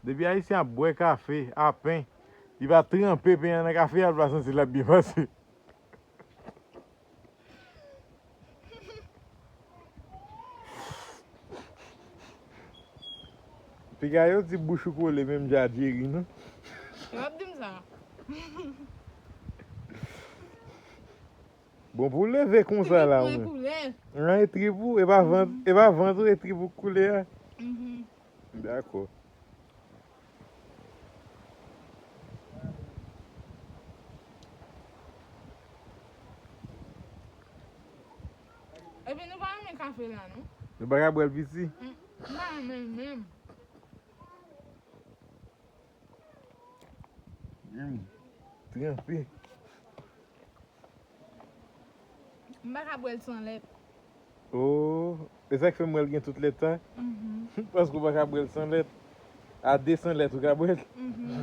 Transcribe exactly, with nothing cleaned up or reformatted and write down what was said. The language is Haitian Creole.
Depi Ayisyen ap bwè kafe a pen, li pa tranpe pen an nan kafe a, l pa santi l ap byen pase. Piga yo di bouch ou kole menm jan a Jerry, non? Yo ap di m sa. Bon, pou leve konsa la, ou menm. Trip mwen koule. An, e trip ou, e pa vant, e pa vant ou, e trip ou koule a. Mhm. Dakò. Epi nou pa renmen kafe la, non? Nou pa ka bwè l piti? Mm, m pa renmen l menm. Mm, tranpe. M pa ka bwè l san lèt. Oh, e sa k fè m wè l gen tout lèt sa? Mhm. Paske w pa ka bwè l san lèt. A de san lèt ou ka bwè l? Mhm.